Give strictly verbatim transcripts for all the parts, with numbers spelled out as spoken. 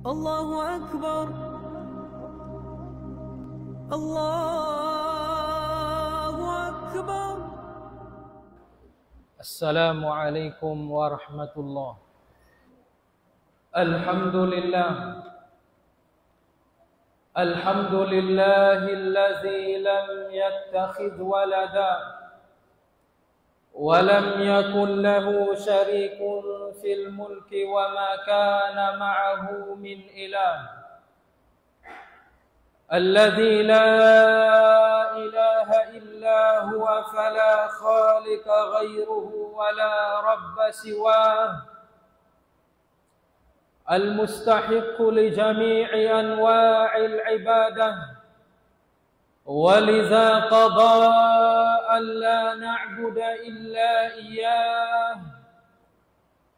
الله أكبر. الله أكبر. السلام عليكم ورحمة الله. الحمد لله. الحمد لله الذي لم يتخذ ولدا ولم يكن له شريك في الملك وما كان معه من إله، الذي لا إله إلا هو فلا خالق غيره ولا رب سواه، المستحق لجميع أنواع العبادة، ولذا قضى أن لا نعبد إلا إياه،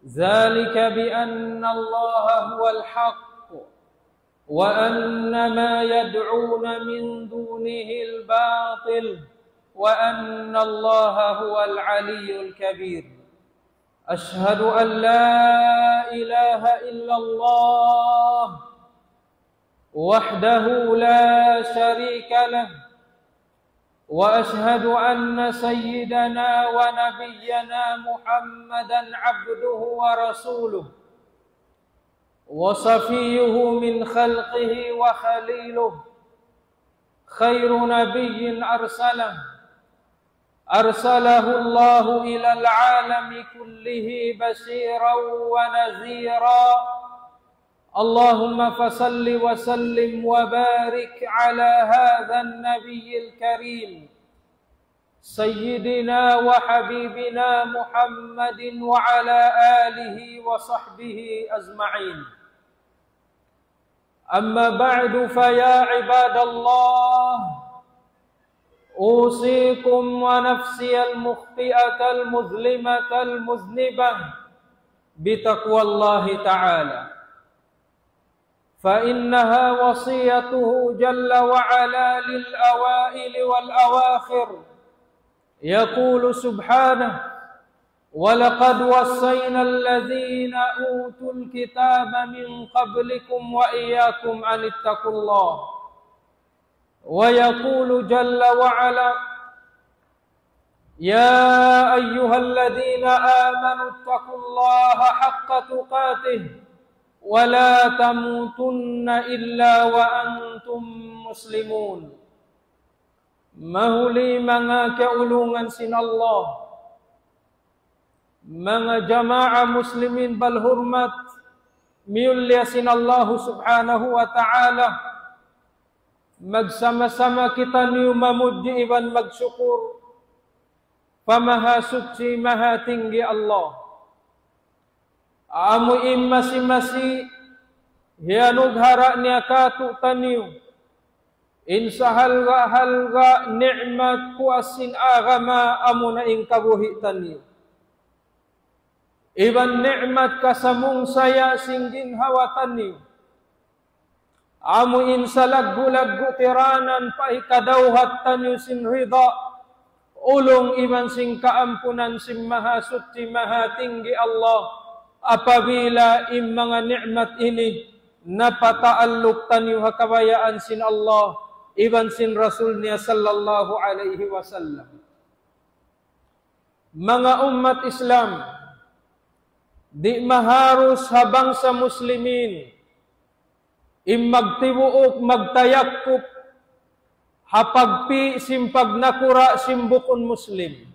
ذلك بأن الله هو الحق، وأن ما يدعون من دونه الباطل، وأن الله هو العلي الكبير. أشهد أن لا إله إلا الله وحده لا شريك له، وأشهد أن سيدنا ونبينا محمدا عبده ورسوله، وصفيه من خلقه وخليله، خير نبي أرسله، أرسله الله إلى العالم كله بشيرا ونذيرا. اللهم فصل وسلم وبارك على هذا النبي الكريم سيدنا وحبيبنا محمد وعلى آله وصحبه أجمعين. أما بعد، فيا عباد الله، أوصيكم ونفسي المخطئة المظلمة المذنبة بتقوى الله تعالى، فإنها وصيته جل وعلا للأوائل والأواخر. يقول سبحانه: ولقد وصينا الذين أوتوا الكتاب من قبلكم وإياكم أن اتقوا الله. ويقول جل وعلا: يا أيها الذين آمنوا اتقوا الله حق تقاته ولا تموتن إلا وأنتم مسلمون. Mahuli manga kaulungan sin Allah, manga jamaa muslimin balhurmat, miyulliya sin Allah subhanahu wa ta'ala, magsama-sama kitaniyu mamudji iban magsukur pa Mahasuchi Mahatinggi Allah. Amu in masi-masi hiyanughara' niya kātu'niyu, in sahalga'-halga' ni'mat puas sin agama, amuna in kabuhi' taniyu. Iban ni'mat kasamungsaya sin ginhawa taniyu. Amu in salaggu'-laggu' tiranan pa hikadawhat taniyu sin rida, ulung iban sin kaampunan sin Mahasuchi Mahatinggi Allah, apabila in manga ni'mat ini napataalluk taniyu ha kabayaan sin Allah iban sin Rasul niya sallallahu alayhi wasallam. Manga ummat Islam, di' maharus ha bangsa Muslimin in magtibuuk, magtayakkup ha pagpi' sin pagnakura' sin bukun Muslim.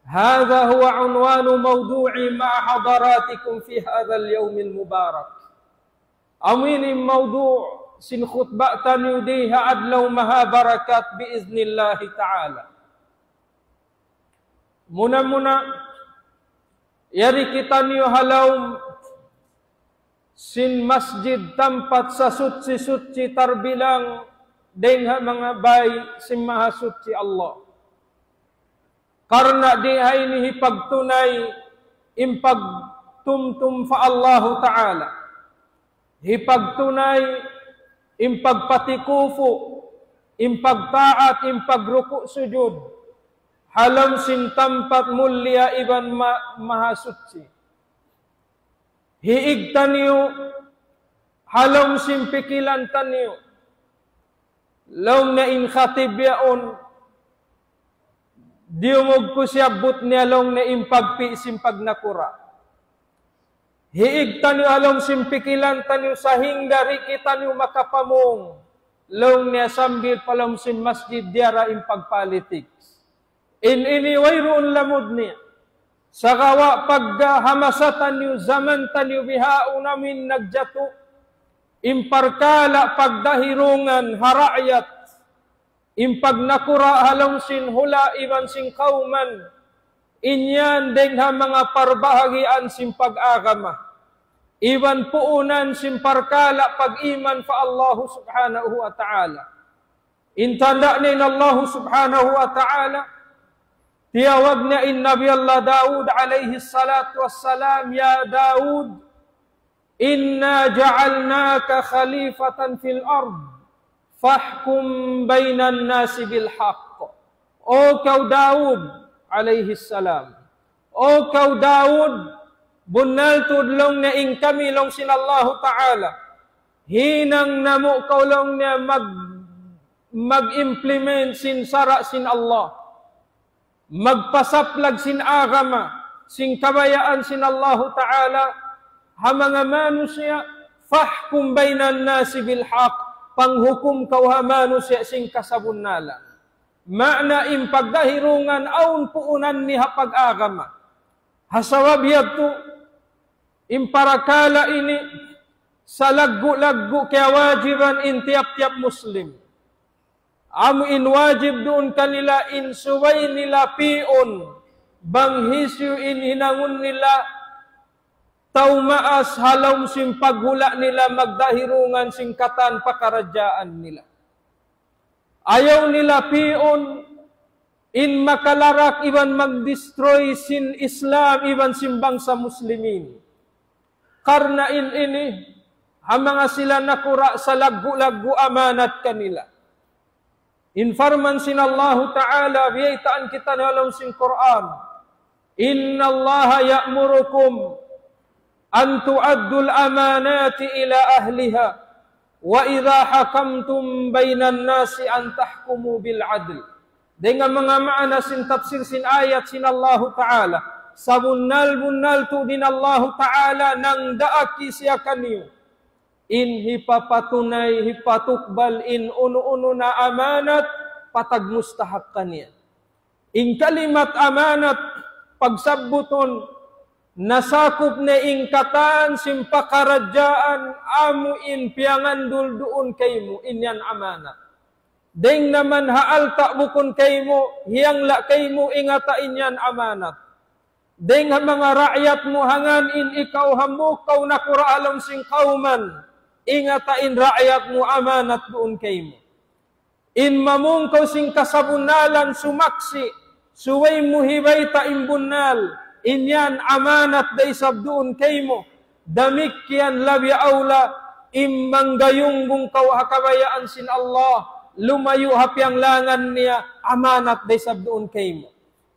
هذا هو عنوان موضوعي مع حضراتكم في هذا اليوم المبارك. Amu ini in mawdu' sin khutba taniyu di ha adlaw maha barakat biiznillahi ta'ala. Muna-muna, yari kitaniyu ha lawm sin masjid, tampat sasuchi-suchi tarbilang dayn ha manga bay sin Mahasuchi Allah. Karna' di ha ini hipagtunay in pagtumtum pa Allahu Ta'ala. Hipagtunay in pagpatikufu, in pagtaat, in pagruku' sujud. Ha lawm sin tampat mulia iban ma-, mahasuchi. Hiig taniyu Ha lawm sin pikilan taniyu, laung niya in khatib yaun, diyungug ku siyabbut niya laung niya in pagpi' sin pagnakura'. Hiig taniyu ha lawm sin pikilan taniyu sahingga di' kitaniyu makapamung, laung niya sambil pa lawm sin masjid diyara in pagpolitics. In ini wayruun lamud niya. Sagawa' pagga ha masa taniyu, jaman taniyu bihaun amin nagjatu, in parkala' pagdahirungan ha raayat, in pagnakura' ha lawm sin hula' iban sin kawman, in yan dayn ha manga parbahagian sin pag-agama, iban puunan sin parkala' pag-iman pa Allahu Subhanahu wa Ta'ala. In tanda' niya in Allahu Subhanahu wa Ta'ala, tiyawag niya in Nabi Allah Daud alayhi salatu wassalam, "Ya Daud, إنا جعلناك خليفة في الأرض فاحكم بين الناس بالحق." O kaw Daud alayhi salam, o kaw Daud, bunnal tuud laung niya in kami laung sin Allahu Ta'ala, hinang namu' kaw laung niya mag, mag-implement sin sara' sin Allah, magpasaplag sin agama, sin kabayaan sin Allahu Ta'ala, ha manga manusiya', فاحكم بين الناس بالحق, panghukum kaw ha manusiya' sin kasabunnalan. Maana in pagdahirungan awn puunan niya ha pag-agama. Ha sabab yadtu, in parakala' ini, salaggu'-laggu' kiyawajiban in tiyap-tiyap Muslim. Amu in wajib duun kanila in subay nila pi'un, bang hisiyu in hinangun nila tau maas ha lawm sin paghula' nila magdahirungan sin katan pakaradjaan nila. Ayaw nila pi'un in makalarak iban magdestroy sin Islam iban sin bangsa Muslimin. Karna' in ini, ha manga sila nakura' salaggu'-laggu' amanat kanila. In parman sin Allahu Ta'ala, biyaytaan kita ha lawm sin Qur'an, إن الله يأمركم أن تؤدوا الأمانات إلى أهلها وإذا حكمتم بين الناس أن تحكموا بالعدل. Dayn ha manga maana sin tafsir sin ayat sin Allahu Ta'ala, sabunnal-bunnal tuud in Allahu Ta'ala nangdaak siya kaniyu in hipapatunay, hipatukbal in unu-unu na amanat, patag mustahak kaniya. In kalimat amanat, pagsabbutun, nasakup niya in katan sin pakaradjaan amu in piyangandul duun kaymu, in yan amanat. Dayn naman ha alta' bukun kaymu, hiyangla' kaymu, ingata in yan amanat. Dayn ha manga raayat mu, hangkan in ikaw hambuuk kaw nakura' ha lawm sin kawman, ingata in raayat mu, amanat duun kaymu. In mamung kaw sin kasabunnalan sumaksi', subay mu hibayta' in bunnal, in yan amanat da isab duun kaymu. Damikkiyan labi awla, in manggayunggung kaw ha kabayaan sin Allah, lumayu' ha piyanglangan niya, amanat da isab duun kaymu.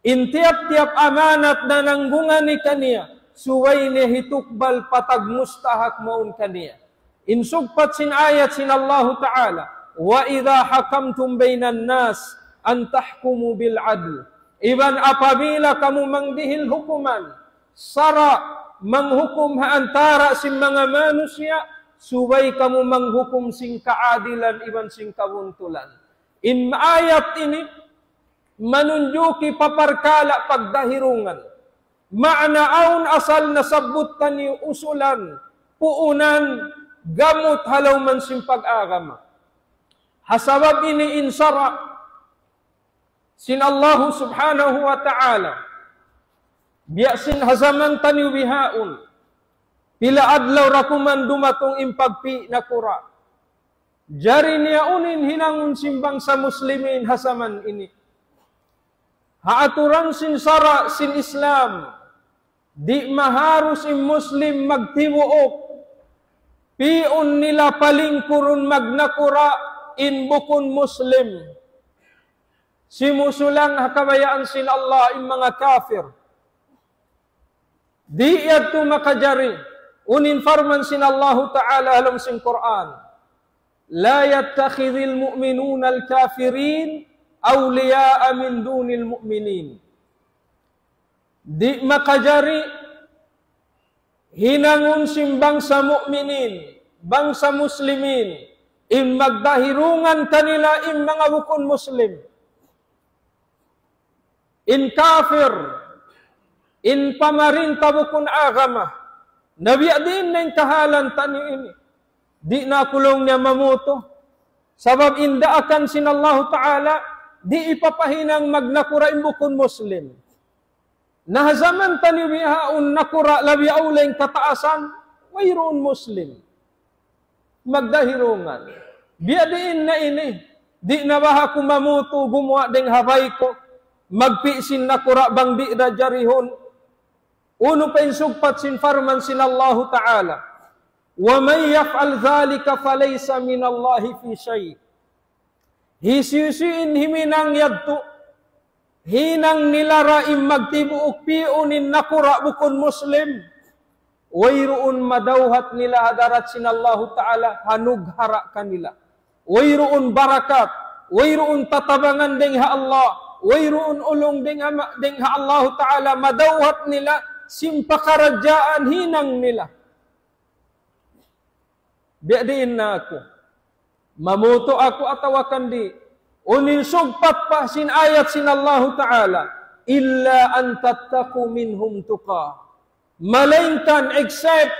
In tiyap-tiyap amanat na nanggungan kaniya, subay niya hitukbal patag mustahak mawn kaniya. In sugpat sin ayat sin Allahu Ta'ala, وإذا حكمتم بين الناس أن تحكموا بالعدل. Iban apabila kamu mangdihil hukuman, sara', manghukum ha antara' sin manga manusiya', subay kamu manghukum sin kaadilan iban sin kabuntulan. In ayat ini, manunjuki pa parkala' pagdahirungan. Maana awn asal nasabbut taniyu usulan, puunan, gamut ha lawm sin pag-agama. Ha sabab ini in sara' sin Allahu Subhanahu wa Ta'ala, biya' sin ha jaman taniyu bihaun, pila adlaw da kuman dumatung in pagpi' nakura'. Jari niya unu in hinangun sin bangsa Muslimin ha jaman ini. Ha aturan sin sara' sin Islam, di' maharus in Muslim magtibuuk. Pi'un nila palingkurun magnakura' in bukun Muslim. Simusulang ha kabayaan sin Allah in manga kafir. Di' yadtu makajari. Unu in parman sin Allahu Ta'ala ha lawm sin Qur'an, لا يتخذ المؤمنون الكافرين أولياء من دون المؤمنين. Di' makajari hinangun sin bangsa mu'minin, bangsa muslimin, in magdahirungan kanila in manga bukun muslim. In kafir, in pamarinta bukun agama. Na biya' diin na in kahalan taniyu ini. Di' na aku laung niya mamutu. Sabab in daakan sin Allahu Ta'ala, di' ipapahinang magnakura' in bukun muslim. Na ha jaman taniyu bihaun nakura' labi awla in kataasan, wayruun muslim. Magdahirungan. Biya' diin na ini. Di' na baha' aku mamutu gumuwa' dayng ha bay ku. Magpi' sin nakura' bang di' da jarihun. Unu pa in sugpat sin parman sin Allahu Ta'ala. ومن يفعل ذلك فليس من الله في شيء. Hisiyu-siyu in himinang yadtu, hinang nila ra in magtibuuk pi'un in nakura' bukun muslim, wayruun madawhat nila ha hadarat sin Allahu Ta'ala, hanughara' kanila. Wayruun barakat, wayruun tatabangan dayng ha Allah, wayruun ulung dayng ha, dayng ha Allahu Ta'ala, madawhat nila, sin pakaradjaan hinang nila. Biya' diin na aku. Mamutu' aku atawa kan di'. Unu in sugpat pa sin ayat sin Allahu Ta'ala. إلا أن تتقوا منهم تقاة. Malaingkan except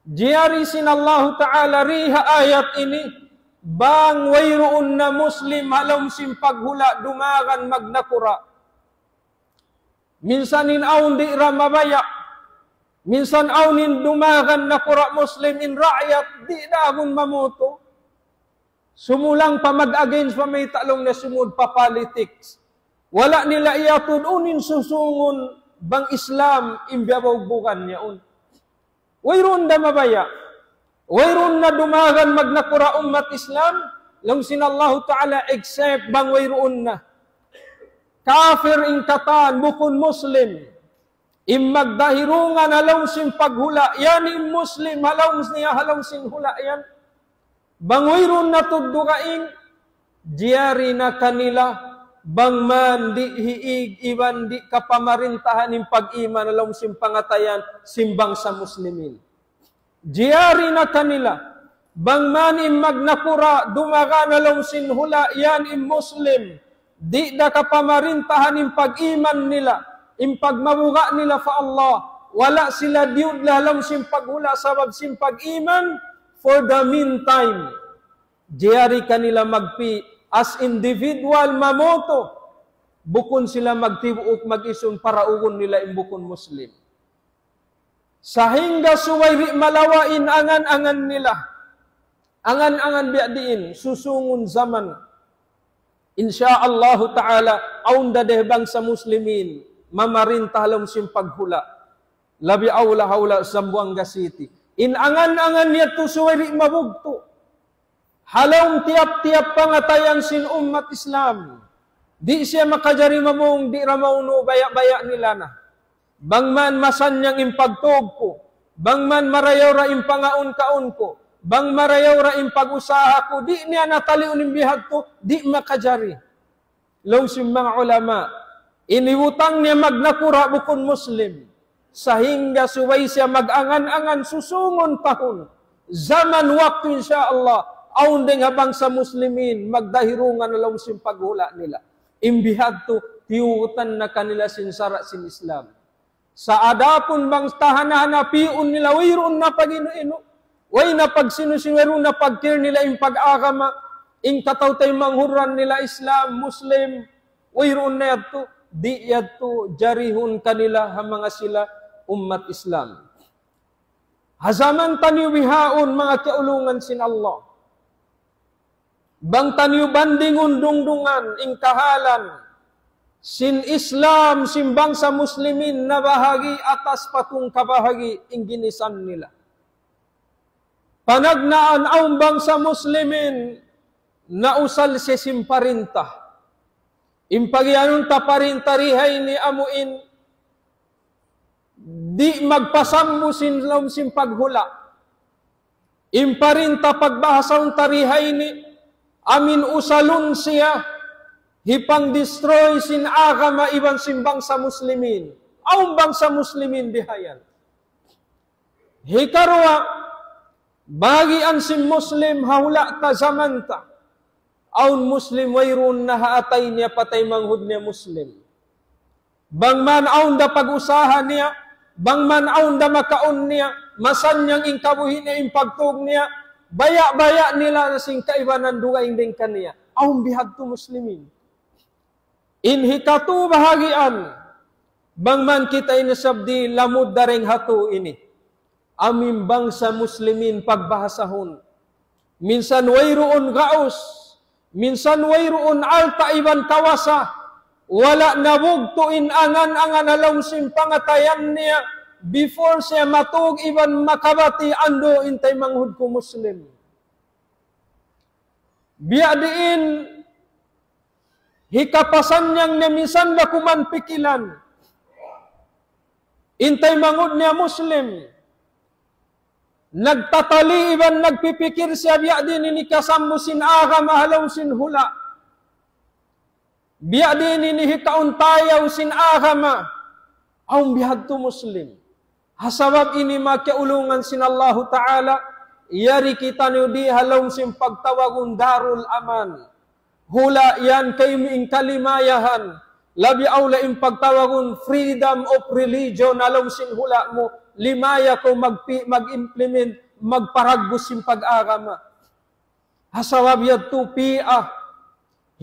jari sin Allahu Ta'ala di ha ayat ini, bang wayruun na muslim ha lawm sin paghula' dumagan magnakura'. Minsan in awn di' ra mabaya'. Minsan awn in dumagan nakura' muslim in raayat di' da agun mamutu. Sumulang pa mag-against pa mayta' laung na sumud pa politics. Wala' nila iyatud unu in susungun bang Islam in biyabugbugan niya un. Wayruun da mabaya'. Wayruun na dumagan magnakura' ummat Islam, laung sin Allahu Ta'ala except bang wayruun na. Kafir in katan, bukun Muslim. In magdahirungan ha lawm sin paghula', yan in Muslim, ha lawm niya, ha lawm sin hula' yan. Bang wayruun na tuddu kaing, jiyari na kanila, bang man di' hiig iban di' kapamarintahan in pag-iman ha lawm sin pangatayan sin bangsa Muslimin. Jiyari na kanila, bang man in magnakura' dumagan ha lawm sin hula' yan in Muslim, di' da kapamarintahan in pag-iman nila, in pagmabuga' nila pa Allah, wala' sila diyud ha lawm sin paghula' sabab sin pag-iman, for the meantime. Jiyari kanila magpi' as individual mamutu, bukun sila magtibuuk mag-isun paraugun nila in bukun Muslim. Sahingga subay di' malawa' in angan-angan nila. Angan-angan biya' diin, susungun jaman. Insya Allahu Ta'ala, awn da dih bangsa Muslimin, mamarinta ha lawm sin paghula'. Labi awla ha hula' Zamboanga City. In angan-angan niya tu subay di' mabugtu'. Ha lawm tiyap-tiyap pangatayan sin ummat Islam. Di' siya makajari mamung, di' ra maunu baya'-baya' nila na. Bang man masannyang in pagtug ku, bang man marayaw ra in pangaun-kaun ku, bang marayaw ra in pag-usaha ku, di' niya na taliun in bihadtu, di' makajari. Laung sin manga ulama, in hibutang niya magnakura' bukun Muslim. Sahingga subay siya mag-angan-angan susungun tahun. Jaman waktu insya Allah, awn dayng ha bangsa Muslimin, magdahirungan ha lawm sin paghula' nila. In bihadtu, tiyutan na kanila sin sara' sin Islam. Sa' adapun bang tahana-hana pi'un nila, wayruun na pag-inu-inu, way na pagsinu-sinu, wayruun na pagkir nila in pag-agama, in kataw-taymanghuran nila Islam, Muslim, wayruun na yadtu, di' yadtu jarihun kanila ha manga sila ummat Islam. Ha jaman taniyu bihaun manga kiyaulungan sin Allah. Bang taniyu bandingun dungdungan in kahalan sin Islam, sin bangsa Muslimin nabahagi' atas pa tungka bahagi' in ginisan nila. Panagnaan awn bangsa Muslimin nausal siya sin parinta. In pagiyanun ta parinta di ha ini amu in Di' magpasambu sin lawm sin paghula'. In parinta pagbahasahun ta di ha ini, amin usalun siya, hipangdestroy sin agama iban sin bangsa Muslimin. Awn bangsa Muslimin bihayan. Hikaruwa, bahagian sin Muslim ha hula' ta jaman ta. Awn Muslim wayruun na ha atay niya pa taymanghud niya Muslim. Bang man awn da pag-usaha niya, bang man awn da makaun niya, masannyang in kabuhi' niya, in pagtug niya, baya'-baya' nila na sin kaibanan dugaing dayn kaniya. Awn bihadtu Muslimin. In hikatu bahagian, bang man kita ini sabdi lamud dayn ha tu ini. Amin bangsa Muslimin pagbahasahun. Minsan wayruun gaus, minsan wayruun alta' iban kawasa, wala' nabugtu' in angan-angan ha lawm sin pangatayan niya, before siya matug iban makabati andu' in taymanghud ku Muslim. Biya' diin hikapasannyang niya minsan da kuman pikilan. In taymanghud niya Muslim. Nagtatali iban nagpipikil siya biya' diin ini kasambu sin agama ha lawm sin hula'. Biya' diin ini hikaun tayaw sin agama. Awn bihadtu Muslim. Ha sabab ini manga kiyaulungan sin Allahu Ta'ala, yari kitaniyu di ha lawm sin pagtawagun Darul Aman. Hula' yan kaymu in kalimayahan. Labi awla in pagtawagun freedom of religion ha lawm sin hula' mu. Limaya kaw magpi-, mag-implement, magparagbus sin pag-agama. Ha sabab yadtu piya,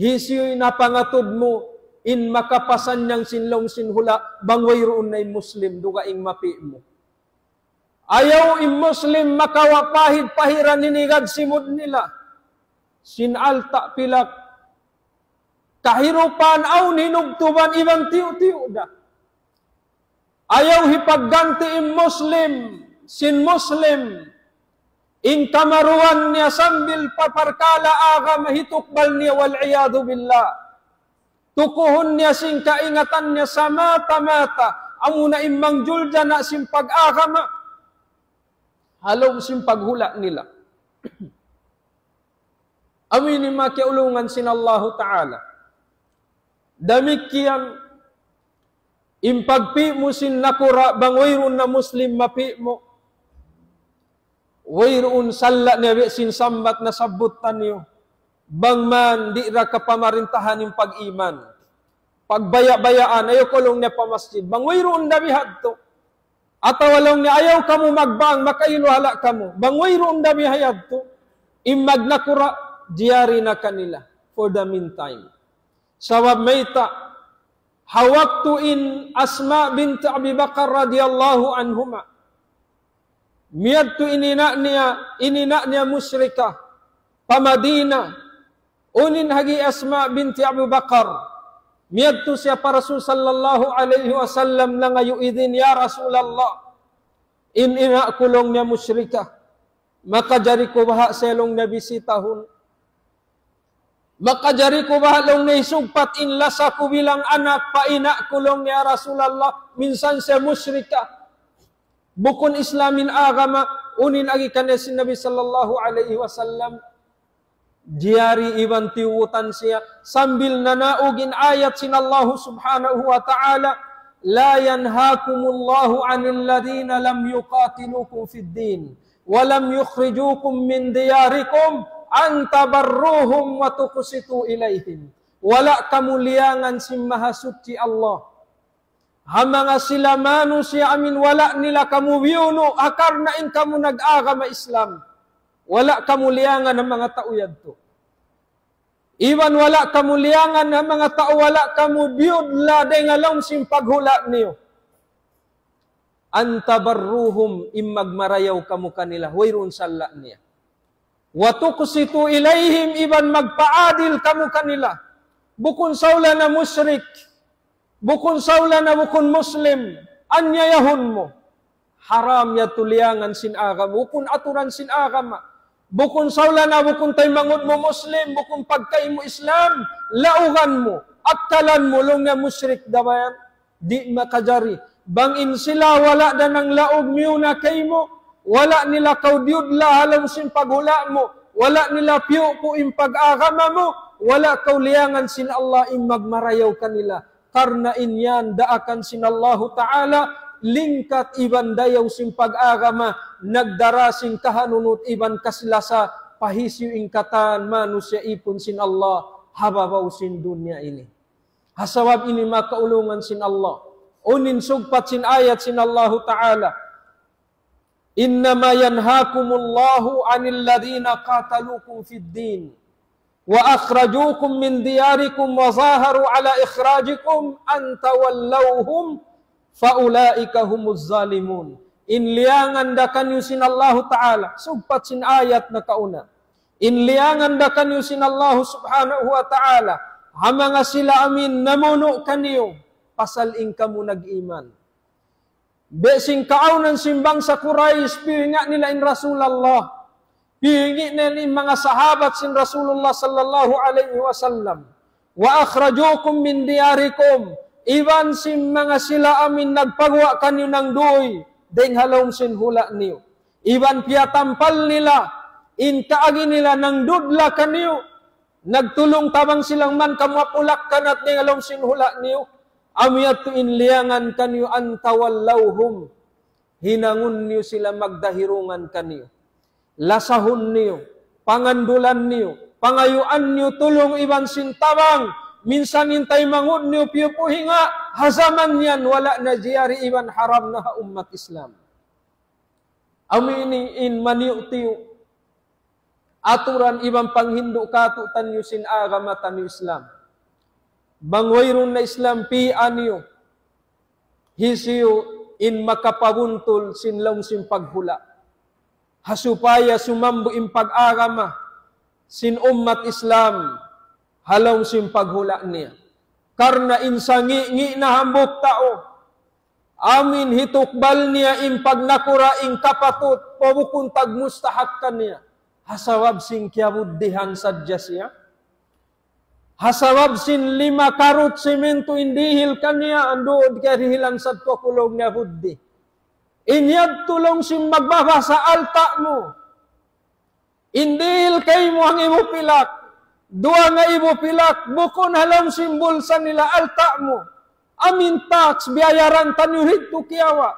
hisiyu in napangatud mu, in makapasannyang sin lawm sin hula', bang wayruun na in Muslim, dugaing mapi' mu. Ayaw in Muslim makawa' pahid-pahiran ini gad simud nila. Sin alta' pilak. Kahirupan awn hinubtuban iban tiyu'-tiyu' da. Ayaw hipagganti in Muslim, sin Muslim. In kamaruan niya sambil pa parkala' agama hitukbal niya wal iyadhu billah. Tukuhun niya sin kaingatan niya samata-mata. Amuna in mangjul jana sin pag-agama. Ha lawm sin paghula' nila. Amu ini manga kiyaulungan sin Allahu Ta'ala. Damikkiyan, in pagpi' mu sin nakura' bang wayruun na Muslim mapi' mu. Wayruun salla' niya bi' sin sambat nasabbut taniyu. Bang man di' da kapamarintahan in pag-iman. Pagbaya'-bayaan, ayaw kaw laung niya pa masjid. Bang wayruun da bihadtu. Atawa laung niya, ayaw kamu magbang, makailu hala' kamu. Bang wayruun da bihayadtu, in magnakura', jiyari na kanila, for the meantime. Sabab mayta', ha waktu in Asma bint Abi Bakar radiyallahu anhuma, miyadtu in ina' niya, in ina' niya mushrika, pa Madina, unu in agi Asma binti Abu Bakar, miyadtu siya pa Rasul sallallahu alayhi wasallam nangayu' idin, "Ya Rasulallah, in ina' ku laung niya mushrika, makajari ku baha' siya laung niya bisitahun? Makajari ku baha' laung niya hisugpat in lasa ku bilang anak pa ina' ku laung niya, ya Rasulallah, minsan siya mushrika. Bukun Islam in agama." Unu in agi kaniya sin Nabi sallallahu alayhi wasallam. Jiyari iban tiyubutan siya sambil nanaug in ayat sin Allahu subhanahu wa ta'ala, "لا ينهاكم الله عن الذين لم يقاتلوكم في الدين ولم يخرجوكم من دياركم أن تبروهم وتقسطوا إليهم." Wala' kamu liyangan sin Mahasuchi Allah ha manga sila manusiya' amin wala' nila kamu biyunu', ha karna' in kamu nag-agama Islam. Wala' kamu liyangan ha manga tau yadtu. Iban wala' kamu liyangan ha manga tau, wala' kamu biyudla dayn ha lawm sin paghula' niyu. "أن تبروهم," in magmarayaw kamu kanila, wayruun salla' niya. "وتقسطوا إليهم," iban magpaadil kamu kanila. Bukun sawla na mushrik, bukun sawla na bukun Muslim, anyayahun mu. Haram yadtu liyangan sin agama, bukun aturan sin agama. Bukun sawla na bukun taymanghud mu Muslim, bukun pagkahi mu Islam, laugan mu, akkalan mu, laung niya mushrik da ba yan. Di' makajari. Bang in sila wala' da nanglaug miyuna kaymu, wala' nila kaw diyudla ha lawm sin paghula' mu, wala' nila piyupu' in pag-agama mu, wala' kaw liyangan sin Allah in magmarayaw kanila. Karna' in yan daakan sin Allahu Ta'ala, lingkat iban dayaw sin pag-agama, nagdara sin kahanunut iban kasilasa, pa hisiyu in katan manusiya' ipun sin Allah, ha babaw sin dunya ini. Ha sabab ini manga kaulungan sin Allah. Unu in sugpat sin ayat sin Allahu Ta'ala. إنما ينهاكم الله عن الذين قاتلوكم في الدين وأخرجوكم من دياركم وظاهروا على إخراجكم أن تولوهم فأولئك هم الظالمون. In liyangan da kaniyu sin Allahu Ta'ala, sugpat sin ayat nakauna. In liyangan da kaniyu sin Allahu Subhanahu wa Ta'ala, ha manga sila amuin namunu' kaniyu, pasal in kamu nag-iman. Biya' sin kaawnan sin bangsa Quraysh, piyuhinga' nila in Rasulullah. Piyuhinga' nila in manga sahabat sin Rasulullah sallallahu alayhi wasallam. وأخرجوكم من دياركم. Iban sin manga sila amuin nagpaguwa' kaniyu nangduy, dayng ha lawm sin hula' niyu. Iban piyatampal nila, in kaagi nila nangdudla kaniyu. Nagtulung-tabang sila man kamu apulak kanat dayng ha lawm sin hula' niyu. Amu yadtu in liyangan kaniyu أن تولوهم. Hinangun niyu sila magdahirungan kaniyu. Lasahun niyu, pangandulan niyu, pangayuan niyu tulung iban sin tabang, minsan in taymanghud niyu piyupuhinga', ha jaman yan wala' na jiyari iban haram na ha ummat Islam. Amu ini in maniyu-tiyu aturan iban panghindu' kātu'niyu sin agama taniyu Islam. Bang wayruun na Islam, pi'aniyu hisiyu in makapabuntul sin lawm sin paghula'. Ha supaya sumambu in pag-agama sin ummat Islam ha lawm sin paghula' niya. Karna' in sangi'-ngi' na hambuuk tau, amuin hitukbal niya in pagnakura' in kapatut, pa bukun tagmustahak kaniya. Ha sabab sin kiyabuddihan sadja siya. Ha sabab sin lima karut simintu in dihil kaniya, anduud karihilan sadtu aku laung niya buddi. In yadtu laung sin magbabasa alta' mu. In dihil kaymu hangibu pilak, duwa ngaibu pilak, bukun ha lawm sin bulsa nila alta' mu. Amuin tax, biyayaran taniyu hidtu kiyawa'.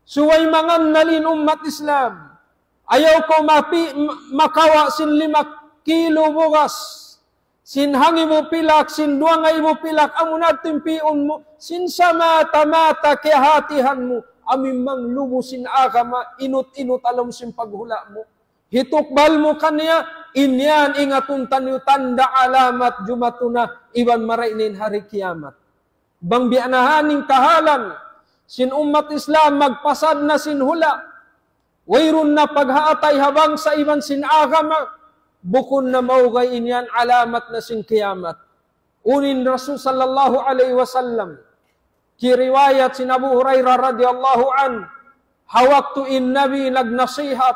Subay mangannal in ummat Islam. Ayaw kaw mapi-, ma-, makawa' sin lima kilo bugas. Sin hangibu pilak, sin duwa ngaibu pilak, amu na timpiun mu, sin samata-mata kiyahatihan mu, amuin manglubu sin agama, inut-inut ha lawm sin paghula' mu. Hitukbal mu kaniya, in yan ingatun taniyu tanda' alamat jumatu na, iban marayaw na in hari kiyamat. Bang biya' na ha yan in kahalan sin ummat Islam, magpasad na sin hula'. Wayruun na paghaatay ha bangsa iban sin agama, bukun na maugay in yan alamat na sin kiyamat. Unu in Rasul sallallahu alayhi wasallam, kiriwayat sin Abu Hurairah radiyallahu anhu, ha waktu in Nabi nagnasihat,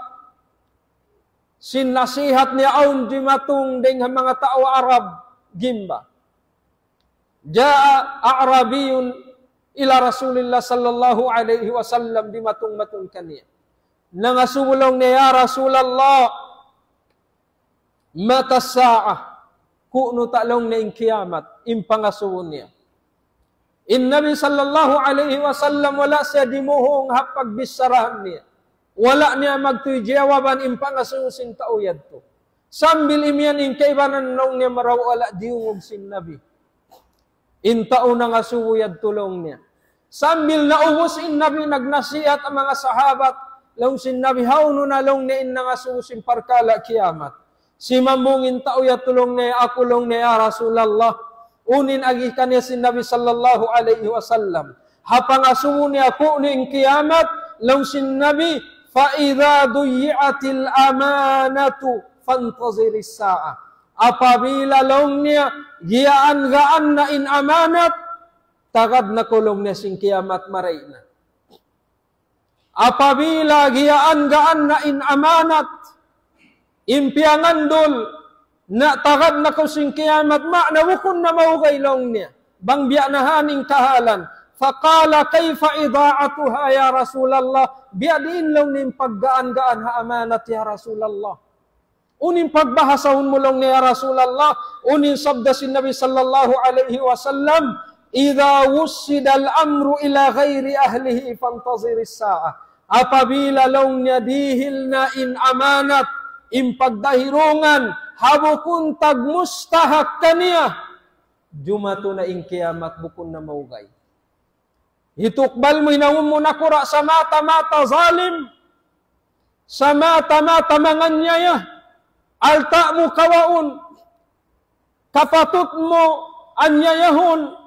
sin nasihat niya awn dimatung dayng ha manga tau Arab gimba. جاء أعرابي إلى رسول الله صلى الله عليه وسلم, dimatung-matung kaniya. Nangasubu laung niya, "Ya Rasulullah, متى الساعة?" Ku'nu ta laung niya in kiyamat, in pangasubu niya. In Nabi sallallahu alayhi wasallam wala' siya dimuhung ha pagbicharahan niya. Wala' niya magtuy jawaban in pangasubu sin tau yadtu. Sambil imiyan in kaibanan laung niya marayaw wala' diyungug sin Nabi in tau nangasubu yadtu laung niya. Sambil naubus in Nabi nagnasihat ha manga sahabat, laung sin Nabi, "Hawnu na laung niya in nangasubu sin parkala' kiyamat?" Simambung in tau yadtu laung niya, "Aku laung niya, ya Rasulullah." Unu in agi kaniya sin Nabi sallallahu alayhi wasallam. Ha pangasubu niya ku'nu in kiyamat, laung sin Nabi, فإذا ضيعت الأمانة فانتظر الساعة. Apabila laung niya, giyaan-gaan na in amanat, tagad na kaw laung niya sin kiyamat marayaw na. Apabila giyaan-gaan na in amanat, in piyangandul, na tagad na kaw sin kiyamat, maana bukun na maugay laung niya. Bang biya' na ha yan in kahalan, فقال: كيف إضاعتها يا رسول الله؟ Biya' diin laung niya in paggaan-gaan ha amanat ya Rasulullah. Unu in pagbahasahun mu laung niya ya Rasulullah? Unu in sabda sin Nabi sallallahu alayhi wasallam? إذا وسد الأمر إلى غير أهله فانتظر الساعة. Apabila laung niya dihil na in amanat, in pagdahirungan, ha bukun tagmustahak kaniya, jumatu na in kiyamat bukun na maugay. Hitukbal mu hinangun mu nakura' sa mata-mata zalim, sa mata-mata manganyaya, alta' mu kawaun, kapatut mu anyayahun,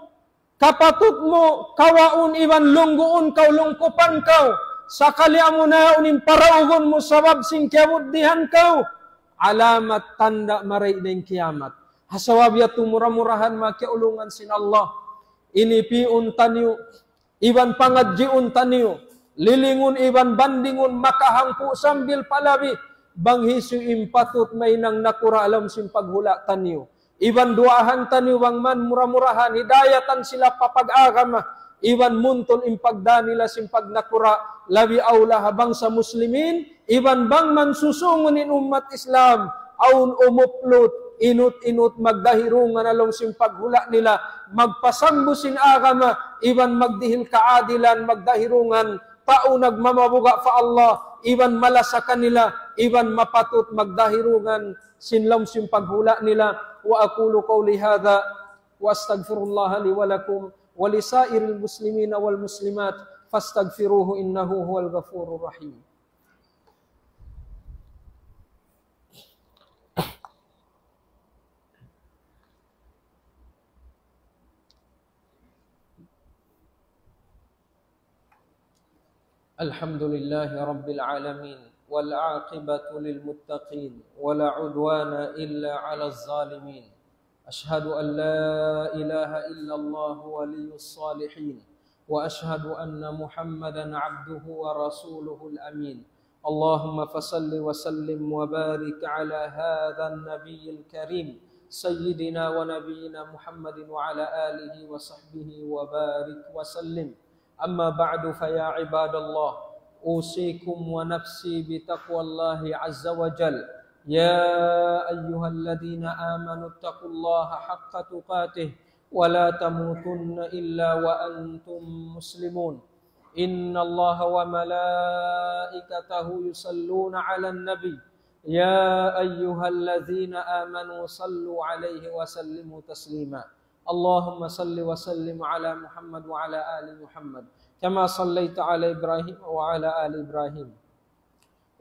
kapatut mu kawaun iban lungguun kaw, lungkupan kaw, sakali amu na yaun in paraugun mu sabab sin kiyabuddihan kaw, alamat tanda' marayaw na in kiyamat. Ha sabab yadtu mura-murahan manga kiyaulungan sin Allah. Ini pi'un taniyu, iban pangadjiun taniyu, lilingun iban bandingun makahangpu' sambil palabi, bang hisiyu in patut mahinang nakura' ha lawm sin paghula' taniyu. Iban duwaahan taniyu bang man mura-murahan hidayatan sila pa pag-agama, iban muntul in pagdā nila sin pagnakura', labi awla ha bangsa muslimin, iban bang man susungun in ummat Islam, awn umuplut, inut-inut magdahirungan ha lawm sin paghula' nila, magpasambu sin agama, iban magdihil kaadilan, magdahirungan, tau nagmamabuga' pa Allah, iban malasa kanila, iban mapatut magdahirungan, sin lawm sin paghula' nila. وأقول قولي هذا وأستغفر الله لي ولكم ولسائر المسلمين والمسلمات فاستغفروه إنه هو الغفور الرحيم. الحمد لله رب العالمين، والعاقبة للمتقين، ولا عدوان إلا على الظالمين. أشهد أن لا إله إلا الله ولي الصالحين، وأشهد أن محمدا عبده ورسوله الأمين. اللهم فصل وسلم وبارك على هذا النبي الكريم سيدنا ونبينا محمد وعلى آله وصحبه وبارك وسلم. أما بعد، فيا عباد الله، أوصيكم ونفسي بتقوى الله عز وجل. يا أيها الذين آمنوا اتقوا الله حق تقاته ولا تموتن إلا وأنتم مسلمون. إن الله وملائكته يصلون على النبي، يا أيها الذين آمنوا صلوا عليه وسلموا تسليما. اللهم صل وسلم على محمد وعلى آل محمد كما صليت على إبراهيم وعلى آل إبراهيم،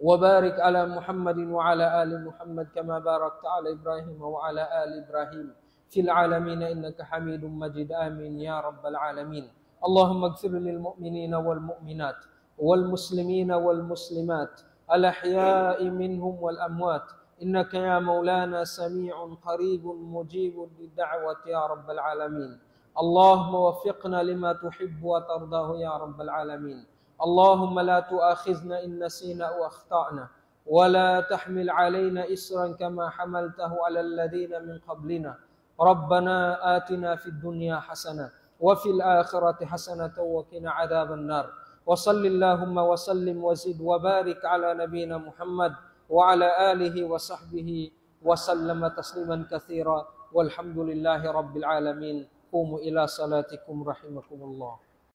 وبارك على محمد وعلى آل محمد كما باركت على إبراهيم وعلى آل إبراهيم في العالمين إنك حميد مجيد. آمين يا رب العالمين. اللهم اغفر للمؤمنين والمؤمنات والمسلمين والمسلمات الأحياء منهم والأموات إنك يا مولانا سميع قريب مجيب الدعوة يا رب العالمين. اللهم وفقنا لما تحب وترضاه يا رب العالمين. اللهم لا تؤاخذنا إن نسينا أو أخطأنا، ولا تحمل علينا إصرا كما حملته على الذين من قبلنا. ربنا آتنا في الدنيا حسنة وفي الآخرة حسنة وقنا عذاب النار. وصل اللهم وسلم وزد وبارك على نبينا محمد وعلى آله وصحبه وسلم تسليما كثيرا. والحمد لله رب العالمين. قوموا إلى صلاتكم رحمكم الله.